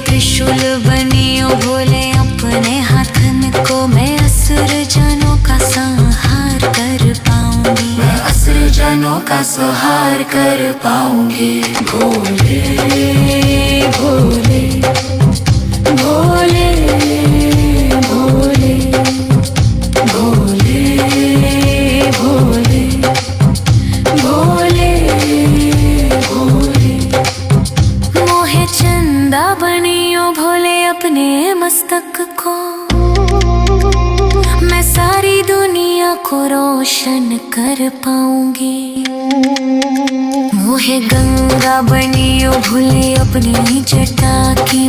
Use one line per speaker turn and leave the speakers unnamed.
त्रिशूल बनियो भोले अपने हाथन को, मैं असुर जनों का संहार कर पाऊंगी।
मैं असुर जनों का संहार कर पाऊंगी। भोले भोले भोले भोले भोले भोले भोले भोले।
मोहे चंदा बनियो भोले अपने मस्तक को, मैं सारी दुनिया को रोशन कर पाऊंगी। मोहे गंगा बनियो भोले अपनी जटा की।